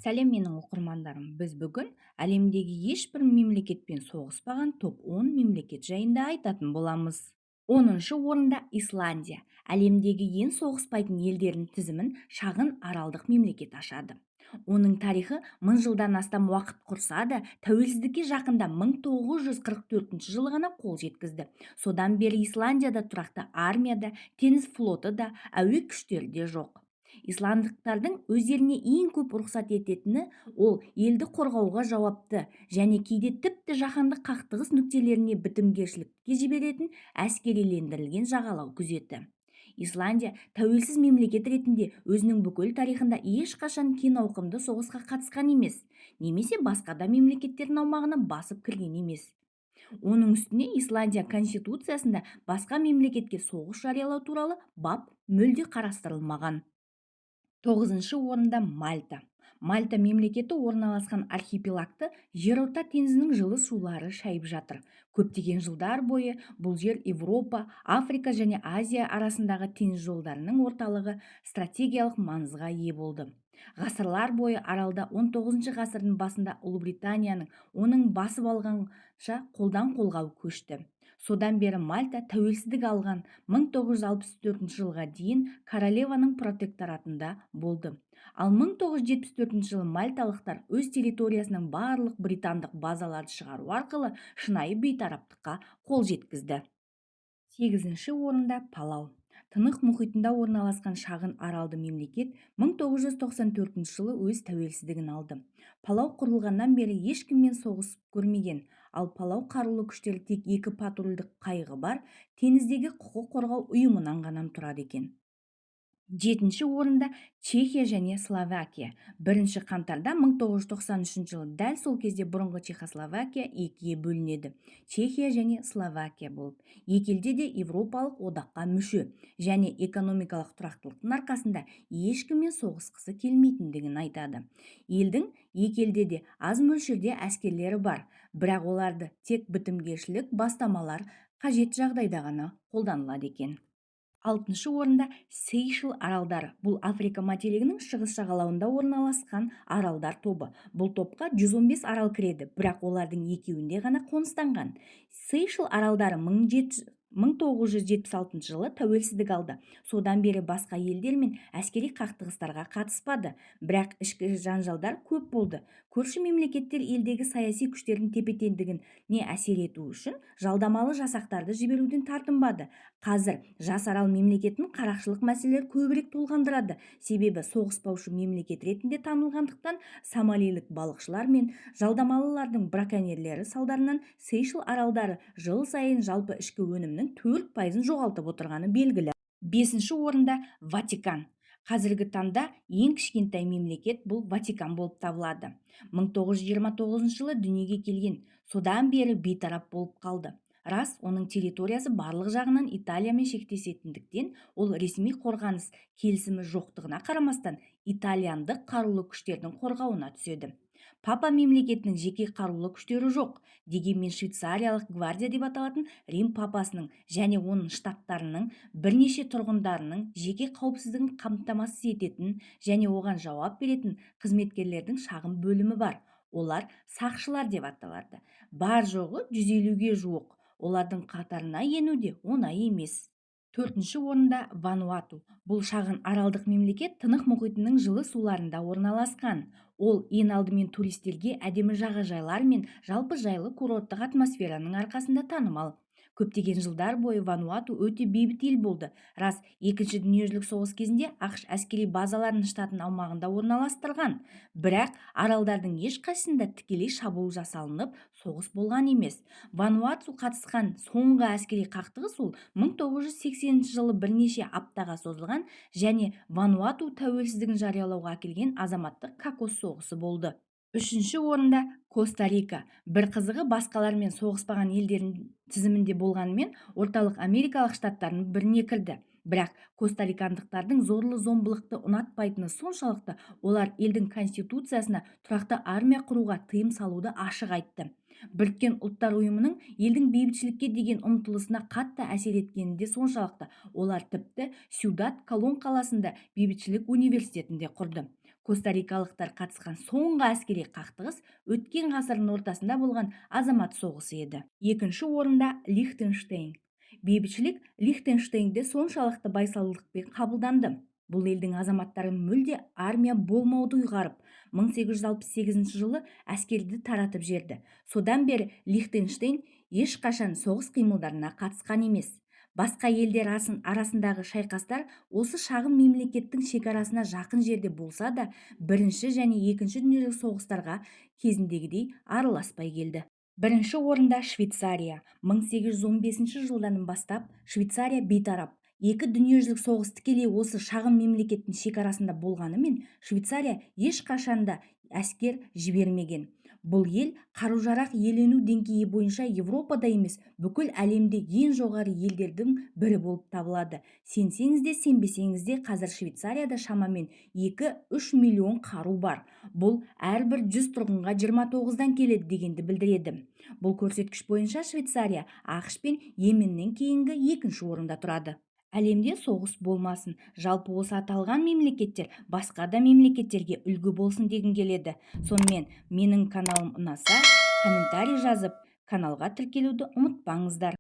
Сәлем, менің оқырмандарым! Біз бүгін әлемдегі ешбір мемлекетпен соғыспаған топ-10 мемлекет жайында айтатын боламыз. 10-шы орында Исландия. Әлемдегі ең соғыспайтын елдердің тізімін шағын аралдық мемлекет ашады. Оның тарихы мың жылдан астам уақыт құрса да, тәуелсіздікке жақында, 1944 жылы ғана қол жеткізді. Содан бері Исландияда тұрақты армия да, теңіз флоты да, әуе күштері де жоқ. Исландықтардың өздеріне ең көп рұқсат ететіні – ол елді қорғауға жауапты және кейде тіпті жаһандық қақтығыс нүктелеріне бітімгершілікке жіберетін әскерилендірілген жағалау күзеті. Исландия тәуелсіз мемлекет ретінде өзінің бүкіл тарихында ешқашан кең ауқымды соғысқа қатысқан емес немесе басқа да мемлекеттердің аумағына басып кірген емес. Оның үстіне Исландия конституциясында басқа мемлекетке соғыс жариялау туралы бап мүлде қарастырылмаған. Тоғызыншы орында Мальта. Мальта мемлекеті орналасқан архипелагты Жерорта теңізінің жылы сулары шайып жатыр. Көптеген жылдар бойы бұл жер Европа, Африка және Азия арасындағы теңіз жолдарының орталығы стратегиялық маңызға ие болды. Ғасырлар бойы аралда 19 ғасырдың басында Ұлыбританияның оның басып алғанша қолдан қолға көшті. Содан бері Мальта тәуелсіздік алған 1964 жылға дейін королеваның протекторатында болды. Ал 1974 жылы мальталықтар өз территориясынан барлық британдық базаларды шығару арқылы шынайы бейтараптыққа қол жеткізді. Сегізінші орында Палау. Тынық мұхитында орналасқан шағын аралды мемлекет 1994 жылы өз тәуелсіздігін алды. Палау құрылғаннан бері ешкіммен соғысып көрмеген. Ал Палау қарулы күштері тек екі патрульдік қайығы бар теңіздегі құқық қорғау ұйымынан ғана тұрады екен. Жетінші орында Чехия және Словакия. 1 қаңтарда 1993 жылы, дәл сол кезде бұрынғы Чехословакия екіге бөлінеді, Чехия және Словакия болып. Екі елде де Еуропалық одаққа мүше және экономикалық тұрақтылықтың арқасында ешкіммен соғысқысы келмейтіндігін айтады. Елдің екі елде де аз мөлшерде әскерлері бар, бірақ оларды тек бітімгершілік бастамалар қажет жағдайда ғана қолданылады екен. Алтыншы орында Сейшел аралдары. Бұл Африка материгінің шығыс жағалауында орналасқан аралдар тобы. Бұл топқа 115 арал кіреді, бірақ олардың екеуінде ғана қоныстанған. Сейшел аралдары 1976 жылы тәуелсіздік алды. Содан бері басқа елдермен әскери қақтығыстарға қатыспады, бірақ ішкі жанжалдар көп болды. Көрші мемлекеттер елдегі саяси күштердің тепе-теңдігіне әсер ету үшін жалдамалы жасақтарды жіберуден тартынбады. Қазір жас арал мемлекетін қарақшылық мәселелер көбірек толғандырады, себебі соғыспаушы мемлекет ретінде танылғандықтан, сомалилік балықшылар мен жалдамалылардың браконьерлері салдарынан Сейшел аралдары жыл сайын жалпы ішкі өнімнің 4%-ын жоғалтып отырғаны белгілі. Бесінші орында Ватикан. Қазіргі таңда ең кішкентай мемлекет бұл Ватикан болып табылады. 1929 жылы дүниеге келген, содан бері бейтарап болып қалды. Рас, оның территориясы барлық жағынан Италиямен шектесетіндіктен, ол ресми қорғаныс келісімі жоқтығына қарамастан, итальяндық қарулы күштердің қорғауына түседі. Папа мемлекетінің жеке қарулы күштері жоқ. Дегенмен швейцариялық гвардия деп аталатын Рим папасының және оның штаттарының бірнеше тұрғындарының жеке қауіпсіздігін қамтамасыз ететін және оған жауап беретін қызметкерлердің шағын бөлімі бар. Олар сақшылар деп аталады. Бар жоғы 150-ге жуық. Олардың қатарына ену де оңай емес. Төртінші орында Вануату. Бұл шағын аралдық мемлекет Тынық мұхитының жылы суларында орналасқан. Ол ең алдымен туристерге әдемі жағажайлар мен жалпы жайлы курорттық атмосфераның арқасында танымал. Көптеген жылдар бойы Вануату өте бейбіт ел болды. Рас, Екінші дүниежүзілік соғыс кезінде АҚШ әскери базаларын штаттың аумағында орналастырған, бірақ аралдардың ешқайсысында тікелей шабуыл жасалынып, соғыс болған емес. Вануату қатысқан соңғы әскери қақтығыс – ол 1980 жылы бірнеше аптаға созылған және Вануату тәуелсіздігін жариялауға әкелген азаматтық кокос соғысы болды. Үшінші орында Коста-Рика. Бір қызығы, басқалармен соғыспаған елдердің тізімінде болғанымен, Орталық Америкалық штаттардың біріне кірді. Бірақ костарикандықтардың зорлық-зомбылықты ұнатпайтыны соншалықты, олар елдің конституциясына тұрақты армия құруға тыйым салуды ашық айтты. Біріккен Ұлттар Ұйымының елдің бейбітшілікке деген ұмтылысына қатты әсер еткені де соншалықты, олар тіпті Сьюдад Колон қаласында бейбітшілік университетін де құрды. Коста-рикалықтар қатысқан соңғы әскери қақтығыс өткен ғасырдың ортасында болған азамат соғысы еді. Екінші орында Лихтенштейн. Бейбітшілік Лихтенштейнде соншалықты байсалдылықпен қабылданды, бұл елдің азаматтары мүлде армия болмауды ұйғарып, 1868 жылы әскерді таратып жіберді. Содан бері Лихтенштейн ешқашан соғыс қимылдарына қатысқан емес. Басқа елдер арасындағы шайқастар осы шағын мемлекеттің шекарасына жақын жерде болса да, бірінші және екінші дүниежүзілік соғыстарға кезіндегідей араласпай келді. Бірінші орында Швейцария. 1815 жылдан бастап Швейцария бейтарап. Екі дүниежүзілік соғыс тікелей осы шағын мемлекеттің шекарасында болғанымен, Швейцария ешқашан да әскер жібермеген. Бұл ел қару-жарақ иелену деңгейі бойынша Еуропада емес, бүкіл әлемде ең жоғары елдердің бірі болып табылады. Сенсеңіз де, сенбесеңіз де, қазір Швейцарияда шамамен 2-3 миллион қару бар. Бұл әрбір 100 тұрғынға 29-дан келеді дегенді білдіреді. Бұл көрсеткіш бойынша Швейцария АҚШ пен Йеменнен кейінгі екінші орында тұрады. Әлемде соғыс болмасын. Жалпы, осы аталған мемлекеттер басқа да мемлекеттерге үлгі болсын дегім келеді. Сонымен, менің каналым ұнаса, комментарий жазып, каналға тіркелуді ұмытпаңыздар.